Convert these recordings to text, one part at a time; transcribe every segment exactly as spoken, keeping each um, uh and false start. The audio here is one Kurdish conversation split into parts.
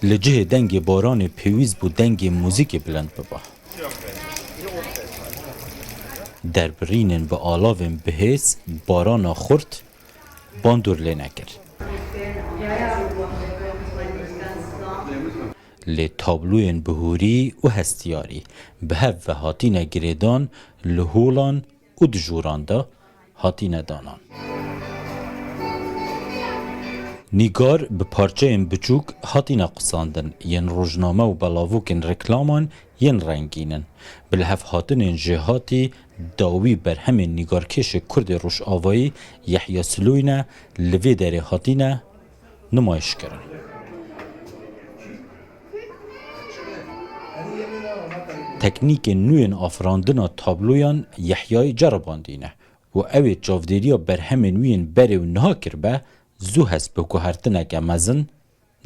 Li cihê dengê baranê pêwîst bû dengê muzîkê bilind biba. Derbirînên bi alavên bihêz, barana xurt bandor lê nekir. Lê tabloyên bihûrî û hestiyarî bi hev ve hatine girêdan, li holan û di jûran de hatine danan. Nîgar bi parçeyên biçûk hatine qusandin, yên rojname û belavokên reklaman yên rengîn in. Bi lihevhatinên jêhatî dawî berhemên nîgarkêşê Kurdê Rojavayî Yehya Siloyne li vê derê hatine nimayişkirin. Teknîkên nû yên afirandina tabloyan Yehyayê ceribandîne û ew ê çavdêriya berhemên wî yên berê û niha kiribe, zû hest bi guhertineke mezin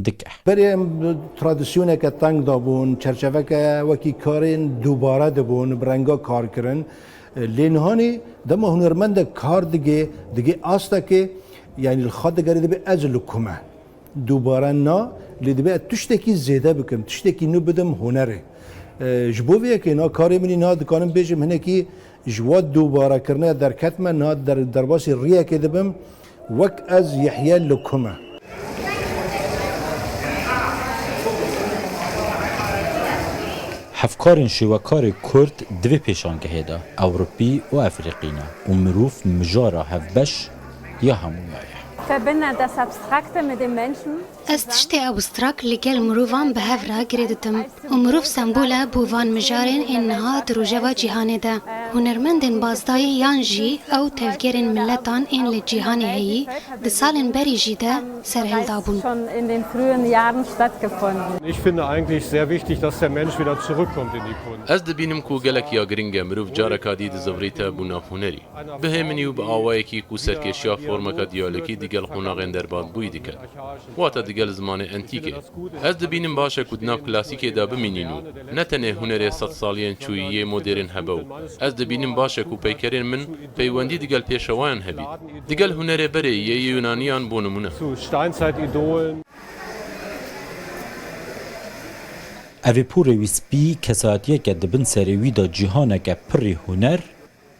dike. Berê em tradisyoneke teng dabûn, çerçeveke wekî karên dubare dibûn, bi renga kar kirin. Lê nihanî dema hunermendek kar digê, digê astekê, yanî li xwe digerê, dibê ez li ku me. Dubare na, lê dibê ez tiştekî zêde bikim, tiştekî nû bidim hunerê. E, ji bo vê yekê na karê min î niha dikanim bêjim hinekî ji wa dubarekirine derketime, niha der-, derbasî riyekê dibim, wek ez Yehye li ku me. Hevkarên şêwekarê Kurd di vê pêşangehê de Ewropî û Efrîqî ne û mirov mijara hevbeş ya hemûya ye. Verbinde das Abstrakte mit dem Menschen. Ez tiştê abstrakt li gel mirovan bi hev re girê didim û mirov sembol e bo van mijarên ên niha di rojeva cîhanê de. Hunermendên bazdayî yan jî ew tevgerên miletan ên li cîhanê heyî di salên berî jî de serhilda bûn. Schon in den frühen Jahren stattgefunden. Ich finde eigentlich sehr wichtig, dass der Mensch wieder zurückkommt in die Kunst. Ez dibînim ku gelek ya giring e mirov careka dî dizivirîte bûna hunerî. Bihêminî û bi awayekî ku serkêşiya formeka diyalekî digel qonaxên derbasbûyî dike, wata digel zimanê entîkê. Ez dibînim baş e ku di nav klasîkê de bimînîn û ne tenê hunerê sedsalî yên çûyî yê modêrn hebe û ez dibînim baş e ku peykerên min peywendî digel pêşewayan hebît, digel hunerê berê yê Yunaniyan bo nimûne. Zu Steinzeitidolen. Evê porê wî spî kesayetiyeke di bin serê wî de cîhaneke pirî huner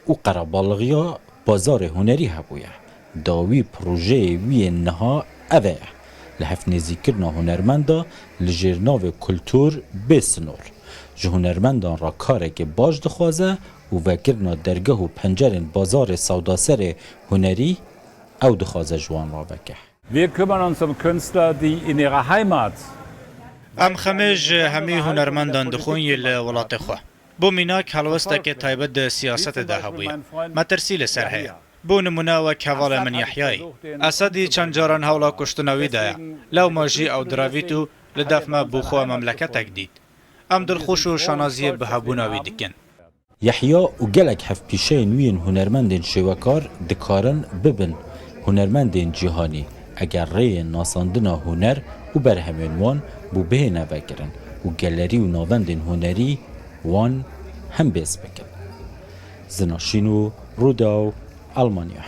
û qerebalixiya bazarê hunerî hebûye. Dawî projeyê wî yên niha ev e, li hev nêzîkirina hunermenda li jêr navê kultur bê sinor. Ji hunermendan re karekê baş dixwaze û vekirina dergeh û pencerên bazarê sewdaserê hunerî ew dixwaze ji wan re veke. Wir kümmern uns um Künstler, die in ihrer Heimat Em xemê ji hemî hunermendan dixwin yê li welatê xwe. Bo mînak, helwestekê taybet di siyasetê de hebûye. Metirsî li ser heye. Bo nimûne wek hevalê min Yehyayî. Esedî çend caran hewla kuştina wî daye. Lewma jî ew direvît û li def me bo xwe memleketek dît. Em dilxweş û şanaziyê bi hebûna wî dikin. Yehya û gelek hevpîşeyên wî yên hunermendên şêwekar dikarin bibin hunermendên cîhanî, eger rêyên nasandina huner û berhemên wan bo bihêne vekirin û gelerî û navendên hunerî wan hembêz bikin. Zina Şîno, Rûdaw, Almanya.